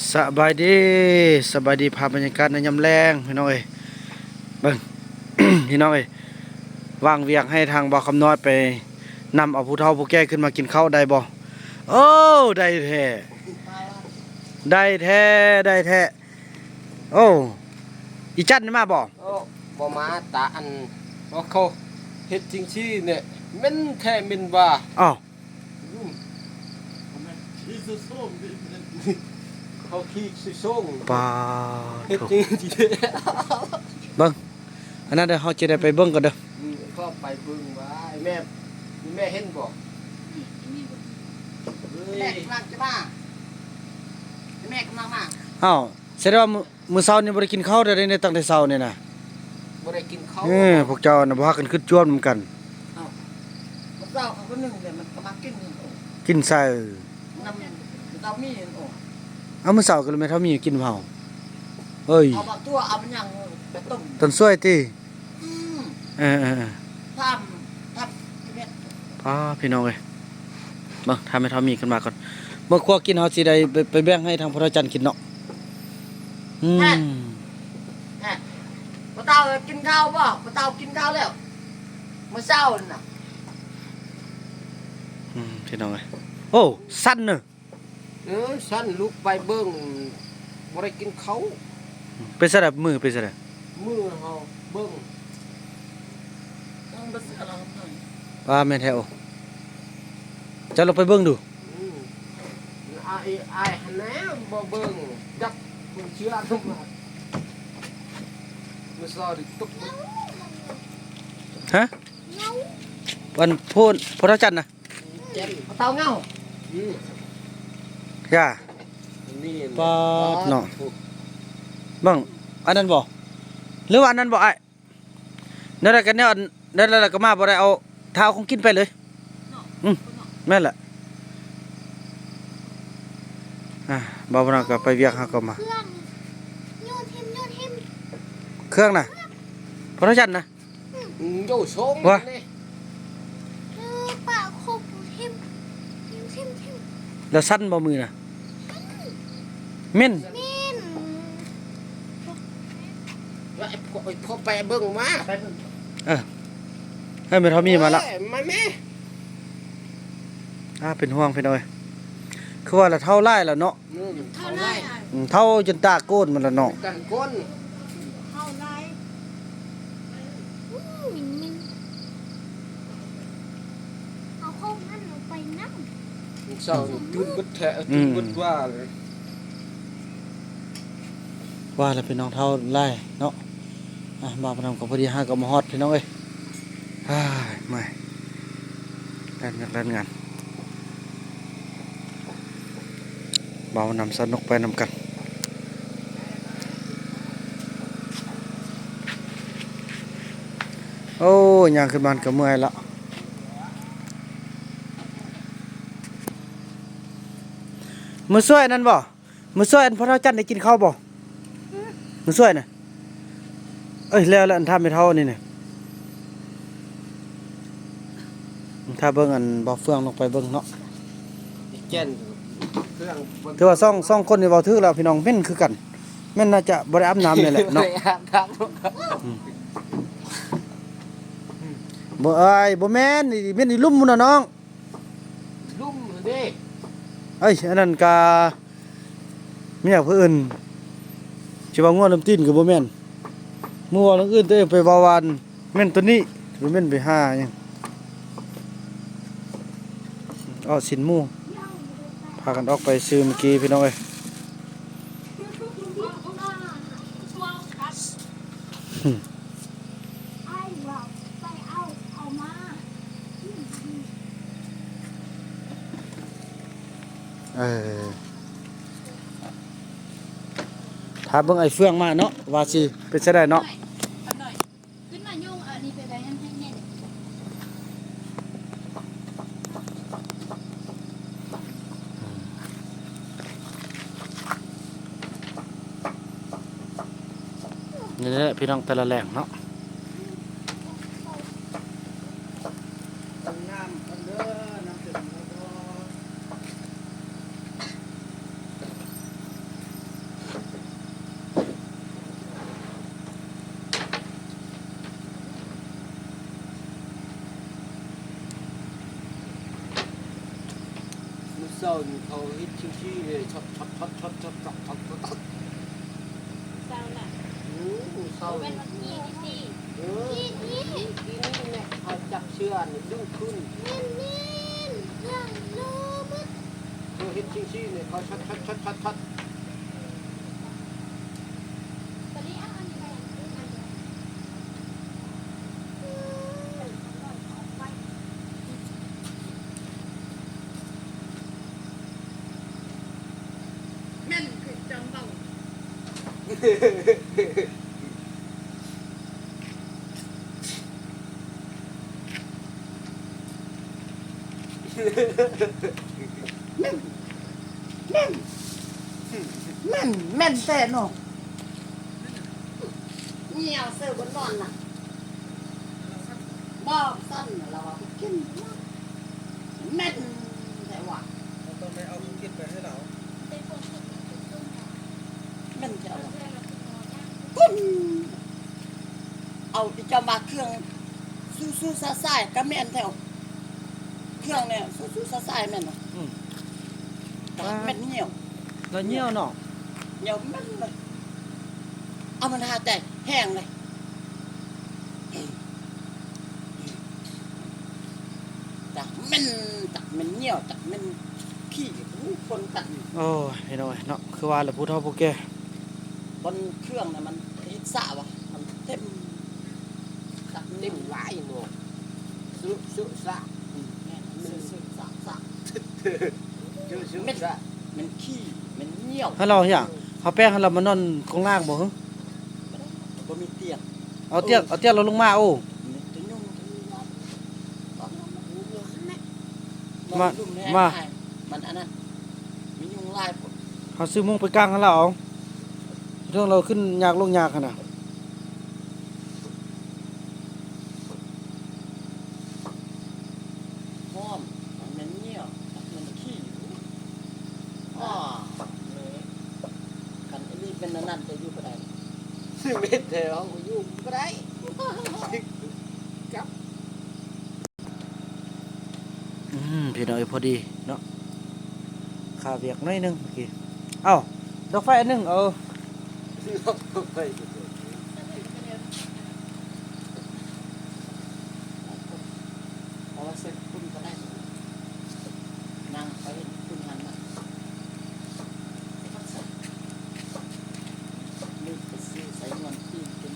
ສະບາຍດີ ສະບາຍດີ ພາບບັນຍາກາດໃນຍາມແລງ ພີ່ນ້ອງເອີຍ ເບິ່ງ ພີ່ນ້ອງເອີຍ ວ່າງວຽກໃຫ້ທາງບ່າວຄຳນ້ອຍໄປນຳເອົາຜູ້ເຖົ້າຜູ້ແກ່ຂຶ້ນມາກິນເຂົ້າໄດ້ບໍ່? ໂອ້ ໄດ້ແທ້ ໄດ້ແທ້ ໄດ້ແທ້. ໂອ້ ອີຈັນໄດ້ມາບໍ່? ໂອ້ ບໍ່ມາ ຕາອັນ ວ່າເຂົາເຮັດຈັ່ງຊີ້ແນ່ ເໝັນແທ້ເໝັນວ່າ. ອ້າວ ອືມ ເຂົາຂີ້ຊຸໂຊງ ປາ ເຮັດ ໂທ້ ຈັ່ງຊີ້ ເບິ່ງ ອັນນັ້ນເດີ ເຮົາຈະໄດ້ໄປເບິ່ງກັນເດີ. ອືມ ກໍໄປເບິ່ງວ່າ ແມ່ ແມ່ເຫັນບໍ່? ແມ່ກຳລັງຈະມາ ແມ່ກຳລັງມາ. ອ້າວ ສະແດງວ່າມື້ ມື້ເຊົ້ານີ້ບໍ່ໄດ້ກິນເຂົ້າເດ້ ຕັ້ງແຕ່ເຊົ້ານີ້ນະ. ບໍ່ໄດ້ກິນເຂົ້າ ເອີ ພວກເຈົ້ານະບໍ່ພາກັນຄຶດຈວບນຳກັນ. ເອົ້າ ມື້ເຊົ້າເຂົາກໍໜຶ້ງແລ້ວ ມັນກໍມາກິນ ກິນໃສ່ ນຳເຕົ້າໝີ່. ເອົ້າ ມື້ເຊົ້າກໍແມ່ເຖົ້າໝີ່ກິນເຮົາ ເອີຍ ເອົາໝາກຖົ່ວ ເອົາຫຍັງໄປຕົ້ມ ຕົ້ນສວຍຕິ. ອືມ ເອີໆໆ ພາມ ພາມ ພາມ ພີ່ນ້ອງເອີຍ ເບິ່ງ ຖ້າແມ່ເຖົ້າໝີ່ຂຶ້ນມາກ່ອນ ເບິ່ງຄົວກິນເຮົາຊິໄດ້ໄປ ໄປແບ່ງໃຫ້ທາງພໍ່ເຖົ້າຈັນກິນເນາະ. ອືມ ແພດ ແພດ ພໍ່ເຖົ້າກິນເຂົ້າບໍ່? ພໍ່ເຖົ້າກິນເຂົ້າແລ້ວ ມື້ເຊົ້ານະ. ອືມ ພີ່ນ້ອງເອີຍ ໂອ້ ສັ່ນເນີ. ເອີ ຊັ້ນລຸກໄປເບິ່ງ ບໍ່ໄດ້ກິນເຂົ້າ. ເປັນຈັ່ງໃດ ມືເປັນຈັ່ງໃດ? ມືເຮົາເບິ່ງ ປາ ແມ່ນແທ້. ໂອ້ ເຈົ້າລົງໄປເບິ່ງດູ. ອືມ ອາຍ ອາຍຫັ້ນແຫຼະ ບໍ່ເບິ່ງ ຈັບເບິ່ງເຊືອກ ມື້ເຊົ້ານີ້ຕົກ. ຮະ? ອັນ ໂພນ ໂພນເທົ່າຈັນນະ. ເຕັມ ເຕົາເງົາ ອືມ ຢ່າ ນີ້ແຫຼະ ປາດເນາະ ເບິ່ງ ອັນນັ້ນບໍ່ ຫຼືວ່າອັນນັ້ນບໍ່ອ້າຍ? ແນວໃດກໍແນວ ແນວໃດກໍມາບໍ່ໄດ້ ເອົາ ຖ້າເອົາຂອງກິນໄປເລີຍ. ອືມ ແມ່ນແຫຼະ. ອ່າ ບໍ່ ບໍ່ນຳກໍໄປວຽກ ເຮົາກໍມາ ເຄື່ອງນະ ພະຈັນນະ. ອືມ ໂຍຊົງ ວ່າ ນີ້ ເອີ ປາຄົບ ຖິ້ມ ຖິ້ມ ຖິ້ມ ແລ້ວສັ່ນບໍ່ມືນະ? ເໝັນ ເໝັນ ວ່າ ພໍ່ ພໍ່ໄປເບິ່ງມາ ໄປເບິ່ງ ເອີ ເອີ ແມ່ເຖົ້າມີມາລະ ເອີ ມາແມ່. ອ່າ ເປັນຫ່ວງພີ່ນ້ອງເອີຍ ຄືວ່າລະເຖົ້າຫຼາຍແລ້ວເນາະ. ອືມ ເຖົ້າຫຼາຍ ອືມ ເຖົ້າຈົນຕາໂກນໝົດລະເນາະ ກັນກົ້ນ ເຖົ້າຫຼາຍ. ອືມ ເອົາຂອງຫັ້ນເອົາໄປນຳ ເຊົ້າຕື່ນເບິດແທ້ ອືມ ຕື່ນເບິດວ່າເລີຍ ວ່າລະພີ່ນ້ອງ ເຖົ້າຫຼາຍເນາະ. ອ່າ ບ່າວພະນຳກໍພໍດີຫາກໍມາຮອດພີ່ນ້ອງເອີຍ. ອ້າຍ ເມື່ອຍ ແລ່ນວຽກແລ່ນງານ ບ່າວນຳສາວນົກໄປນຳກັນ. ໂອ້ ຍ່າງຂຶ້ນບ້ານກໍເມື່ອຍລະ. ມື້ຊ່ວຍນັ້ນບໍ່? ມື້ຊ່ວຍອັນພໍ່ເຖົ້າຈັນໄດ້ກິນເຂົ້າບໍ່? ມື້ຊ່ວຍນະ ເອີຍ ແລ້ວ ແລ້ວອັນຖ້າແມ່ເຖົ້ານີ້ນະ ຖ້າເບິ່ງອັນບ່າວເຟືອງລົງໄປເບິ່ງເນາະ ແກ່ນເຟືອງ ຖືວ່າສອງ ສອງຄົນນີ້ເວົ້າຖືກແລ້ວພີ່ນ້ອງ ເໝັນຄືກັນ ແມ່ນໜ້າຈະບໍ່ໄດ້ອາບນ້ຳນີ້ແຫຼະເນາະ. ບໍ່ໄດ້ອາບນ້ຳ ອືມ ບໍ່ ອ້າຍ ບໍ່ແມ່ນ ເໝັນອີ່ລຸ່ມພຸ້ນນະນ້ອງ. ລຸ່ມຫັ້ນເດ້ ເອີຍ ອັນນັ້ນກະແມ່ນຫຍັງເພິ່ນເອີ້ນ ຊິວ່າງົວລຳຕີນກໍບໍ່ແມ່ນ ມື້ເວົ້າເລື່ອງອື່ນ ຕົວເອງໄປເວົ້າວ່າແມ່ນຕົວນີ້ ບໍ່ແມ່ນໄປຫາຫຍັງ. ເອົາຊີ້ນໝູ ພາກັນອອກໄປຊື້ມື້ກີ້ພີ່ນ້ອງເອີຍ. ເອີ ຖ້າເບິ່ງໄອ້ເຟືອງມາເນາະ ວ່າຊິເປັນຈັ່ງໃດເນາະ. ຂຶ້ນມາຍຸງອັນນີ້ໄປໄວ້ຫັ້ນໃຫ້ແນ່. ນີ້ແຫຼະພີ່ນ້ອງ ແຕ່ລະແຫຼງເນາະ. ນ້ຳກ່ອນເດີ ນ້ຳເຕັມບໍ່? ບໍ່ ບໍ່ ເຊົານີ້ເຂົາເຮັດຈັ່ງຊີ້ເລີຍ ຊັອດໆໆໆໆ ເຊົານະ ໂອ້ ເຊົາ ບໍ່ແມ່ນວ່າຂີ້ຕິ ເອີ ຂີ້ນີ້ ຂີ້ນີ້ແຫຼະ ເຂົາຈັບເຊື້ອນີ້ດຶງຂຶ້ນ ແມ່ນໆ ເລື່ອງເລີໝົດ ເຂົາເຮັດຈັ່ງຊີ້ນີ້ ເຂົາຊັອດໆໆໆ ແມ່ນຄືຈຳເວົ້າ ແມ່ນ ແມ່ນ ແມ່ນ ແມ່ນແທ້ເນາະ ຍ່ຽວເສີບົນນອນນະ ບໍ່ຊັ້ນລາວວ່າບໍ່ກິນນະ ແມ່ນແທ້ວ່າ ຕ້ອງໄດ້ເອົາຂອງກິນໄປໃຫ້ລາວ ແມ່ນແທ້ວ່າ ກຸ້ນ ເອົາອີ່ຈຳວ່າເຄື່ອງຊູໆຊາຊາຍກະແມ່ນແທ້ ເຄື່ອງນີ້ຊູໆຊາຊາຍແມ່ນ ອືມ ແມ່ນຍ່ຽວ ລະຍ່ຽວເນາະ ຍ່ຽວແມ່ນເລີຍ ເອົາມັນຫາແຕ່ແຮງເລີຍ ຈັກແມ່ນ ຈັກແມ່ນຍ່ຽວ ຈັກແມ່ນຂີ້ ຮູ້ປົນກັນ ໂອ້ຍ ພີ່ນ້ອງເອີຍເນາະ ຄືວ່າລະ ຜູ້ເຖົ້າຜູ້ແກ່ ບ່ອນເຄື່ອງນະ ມັນເຮັດສະວ່າ ມັນເຕັມ ເຕັມຫຼາຍເນາະ ຊຸ ຊຸສະ ອືມ ແມ່ນ ຊຸ ຊຸສະ ສະ ຊຸ ຊຸສະ ແມ່ນ ແມ່ນຂີ້ ແມ່ນຍ່ຽວ ຮັນລະຫຍັງ ເຮົາແປງ ເຮົາລະມານອນກອງລ່າງບໍ່ຫື? ບໍ່ມີຕຽງ ເອົາຕຽງ ເອີ ເອົາຕຽງລະລົງມາ ໂອ້ ມີແຕ່ຍຸງ ມາ ມາ ມັນອັນນັ້ນ ມີຍຸງຫຼາຍໂພດ ເຮົາຊື້ມຸ້ງໄປກາງຫັ້ນລະເອົາ ເທິງລະຂຶ້ນຍາກລົງຍາກຫັ້ນນະ ຫອມ ມັນແມ່ນຍ່ຽວ ມັນແມ່ນຂີ້ ອ້າ ແມ່ ຄັນອີ່ຫຼີເປັນອັນນັ້ນກະຢູ່ບໍ່ໄດ້ ເມັດແທ້ ເຮົາກະຢູ່ບໍ່ໄດ້ ກັບ ອືມ ພີ່ນ້ອງເອີຍ ພໍດີເນາະ ຄາວຽກໜ້ອຍໜຶ່ງເມື່ອກີ້ ເອົ້າ ດອກໄຟອັນໜຶ່ງ ເອີ ດອກໄຟ ເອົາໄວ້ໃສ່ປຸ້ນກະໄດ້ ນາງໄປເຫັນປຸ້ນຫັ້ນນະ ລືມໄປຊື້ໃສ່ນວນຕີນກິນ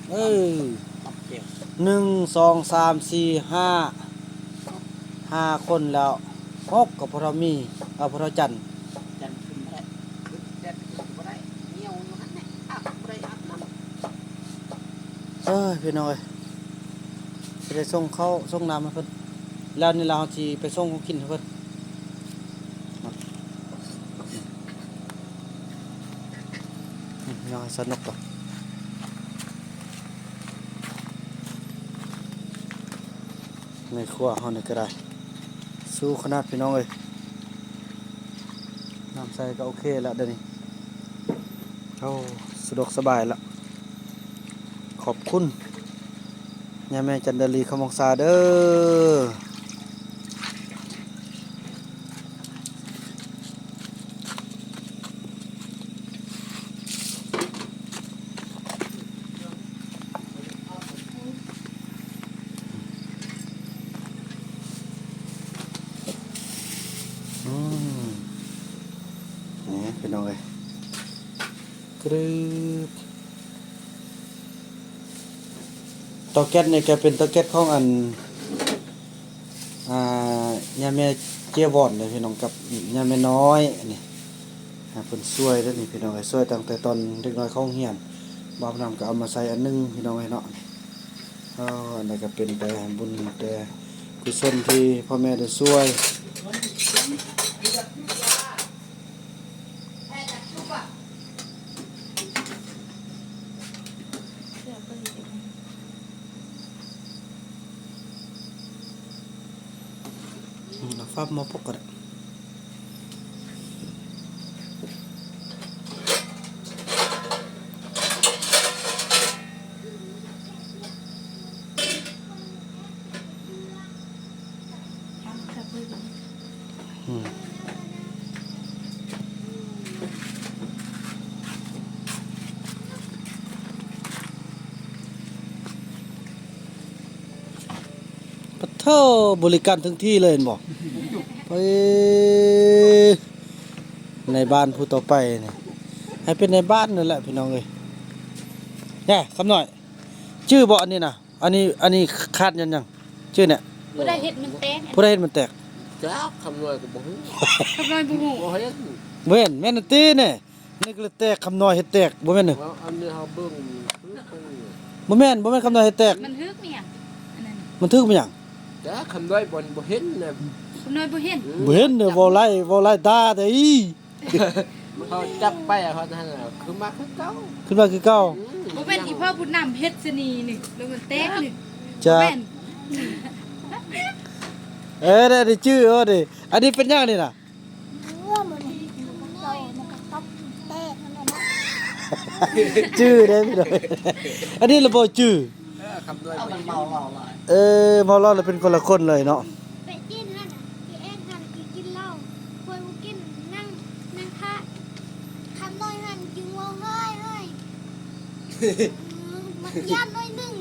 ເອີ ຕຳແຈ່ວ ໜຶ່ງ ສອງ ສາມ ສີ່ ຫ້າ ຫ້າຄົນແລ້ວ ຫົກກະພວກເຮົາມີ ເອົາພວກເຮົາຈັນ ຈັນຂຶ້ນບໍ່ໄດ້ ຂຶ້ນແດດຂຶ້ນບໍ່ໄດ້ ໜຽວຢູ່ຫັ້ນແຫຼະ ອາບບໍ່ໄດ້ອາບນ້ຳ ເອີຍ ພີ່ນ້ອງເອີຍ ຊິໄດ້ສົ່ງເຂົ້າສົ່ງນ້ຳໃຫ້ເພິ່ນ ແລ້ວນີ້ລະເຮົາຊິໄປສົ່ງຂອງກິນໃຫ້ເພິ່ນ ອືມ ຍ່າງໃຫ້ສະໜຸກກ່ອນ ໃນຄົວເຮົານີ້ກະໄດ້ ສູ້ຂະໜາດພີ່ນ້ອງເອີຍ ນ້ຳໃສກະໂອເຄລະດຽວນີ້ ໂອ້ ສະດວກສະບາຍລະ ຂອບຄຸນ ຍ່າແມ່ຈັນດາລີ ຄຳວົງສາເດີ. ອືມ ນີ້ພີ່ນ້ອງເອີຍ ກະດຶບ ເຕົາແກັດນີ້ກະເປັນເຕົາແກັດຂອງອັນ ອ່າ ຍ່າແມ່ເຈຍວອນເດ້ພີ່ນ້ອງ ກັບຍ່າແມ່ນ້ອຍນີ້ ຫາເພິ່ນຊ່ວຍເດ້ນີ້ພີ່ນ້ອງເອີຍ ຊ່ວຍຕັ້ງແຕ່ຕອນເດັກນ້ອຍເຂົ້າໂຮງຮຽນ ບ່າວນຳກະເອົາມາໃສ່ອັນໜຶ່ງພີ່ນ້ອງເອີຍເນາະ ເອີ ອັນໃດກະເປັນແຕ່ບຸນແຕ່ກຸສົນທີ່ພໍ່ແມ່ໄດ້ຊ່ວຍ. ອືມ ເອົາຝາໝໍ້ປົກກະໄດ້ ອືມ. ໂອ້ ບໍລິການເຖິງທີ່ເລີຍແມ່ນບໍ່? ເອີ ນາຍບ້ານຜູ້ຕໍ່ໄປນີ້ ໃຫ້ເປັນນາຍບ້ານນັ້ນແຫຼະພີ່ນ້ອງເອີຍ. ແນ່ ຄຳນ້ອຍ ຈື່ບໍ່ອັນນີ້ນະ? ອັນນີ້ ອັນນີ້ຂາດຍ້ອນຫຍັງ? ຈື່ແນ່. ຜູ້ໃດເຮັດມັນແຕກ? ຜູ້ໃດເຮັດມັນແຕກ? ຈັກ ຄຳນ້ອຍກໍບໍ່ຮູ້. ຄຳນ້ອຍບໍ່ຮູ້. ບໍ່ເຫັນ. ເຫັນ ແມ່ນຕິແນ່. ນີ້ກໍເລີຍແຕກ ຄຳນ້ອຍເຮັດແຕກ ບໍ່ແມ່ນເນາະ? ອັນນີ້ເຮົາເບິ່ງຄືກັນ. ບໍ່ແມ່ນ ບໍ່ແມ່ນຄຳນ້ອຍເຮັດແຕກ. ມັນຖືກມີຫຍັງ? ອັນນັ້ນ ມັນຖືກມີຫຍັງ? ຈັກ ຄຳນ້ອຍບໍ່ ບໍ່ເຫັນນະ. ຄຳນ້ອຍບໍ່ເຫັນ. ອືມ ບໍ່ເຫັນເດີ ຈັບ ເວົ້າຫຼາຍ ເວົ້າຫຼາຍຕາເດ້. ເຮົາຈັບໄປ ເຮົານັ້ນນະ ຂຶ້ນມາຄືເກົ່າ. ຂຶ້ນມາຄືເກົ່າ. ອືມ ບໍ່ແມ່ນອີພໍ່ຜູ້ນຳເຮັດຊະນີ້ນີ້ ແລ້ວມັນແຕກນີ້. ຈັກ ບໍ່ແມ່ນ. ເອີ ໄດ້ ໄດ້ຈື່ ເອີ ເດ້ ອັນນີ້ເປັນຫຍັງນີ້ນະ? ຈື່ເດ້ພີ່ນ້ອງ. ອັນນີ້ລະບໍ່ຈື່. ເອີ ຄຳນ້ອຍ ເມົາເຫຼົ້າຫຼາຍ. ເອີ ເມົາເຫຼົ້າລະເປັນຄົນລະຄົນເລີຍເນາະ. ໄປກິນຫັ້ນ ໄປແອກຫັ້ນ ໄປກິນເຫຼົ້າ ຂ້ອຍບໍ່ກິນ ນັ່ງ ນັ່ງຖ້າ. ຄຳນ້ອຍຫັ້ນຈຶ່ງເວົ້າເຮີ້ຍໆ ມັກຢ້ານໜ້ອຍໜຶ່ງ.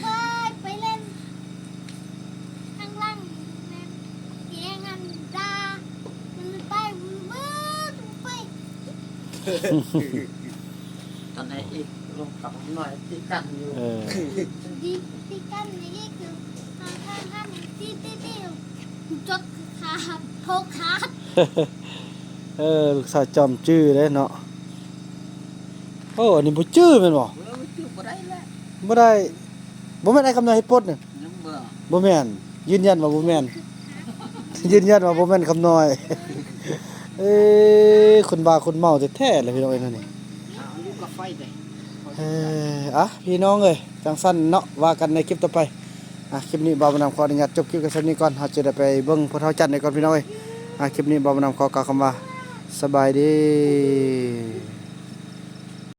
ໄປ ໄປເລ່ນ ທາງຫຼັງແມ່ນແກງອັນດາ ມັນໄປວືດໄປ. ຕອນໃດອີກ ລົງກັບນ້ອຍຕິດກັນຢູ່. ເອີ ຕິດ ຕິດກັນອີກ ຄືທາງ ທາງຫັ້ນຕິດ ຕິດ ຕິດ ຈົດຂາດ ໂພກຂາດ. ເອີ ລູກສາວຈອມຈື່ເດ້ເນາະ. ໂອ້ ອັນນີ້ບໍ່ຈື່ແມ່ນບໍ່? ເອີ ຈື່ບໍ່ໄດ້ແຫຼະ. ບໍ່ໄດ້. ບໍ່ແມ່ນອ້າຍຄຳນ້ອຍເຮັດປົດນີ້? ຍັງບໍ່. ບໍ່ແມ່ນ. ຢືນຢັນວ່າບໍ່ແມ່ນ. ຢືນຢັນວ່າບໍ່ແມ່ນຄຳນ້ອຍ. ເອີ ຄົນບ້າຄົນເມົາແທ້ໆ ລະພີ່ນ້ອງເອີຍ ແນວນີ້. ເອົາ ລູກກາໄຟໄດ້. ເອີ ອ່ະ ພີ່ນ້ອງເອີຍ ຈັ່ງຊັ້ນເນາະ ວ່າກັນໃນຄລິບຕໍ່ໄປ. ອ່ະ ຄລິບນີ້ບ່າວບຸນນຳຂໍອະນຸຍາດຈົບຄລິບກັນສ່ຳນີ້ກ່ອນ. ເຮົາຈະໄດ້ໄປເບິ່ງພວກເຮົາຈັນໄດ້ກ່ອນ ພີ່ນ້ອງເອີຍ. ອ່ະ ຄລິບນີ້ບ່າວບຸນນຳຂໍກ່າວຄຳວ່າ ສະບາຍດີ.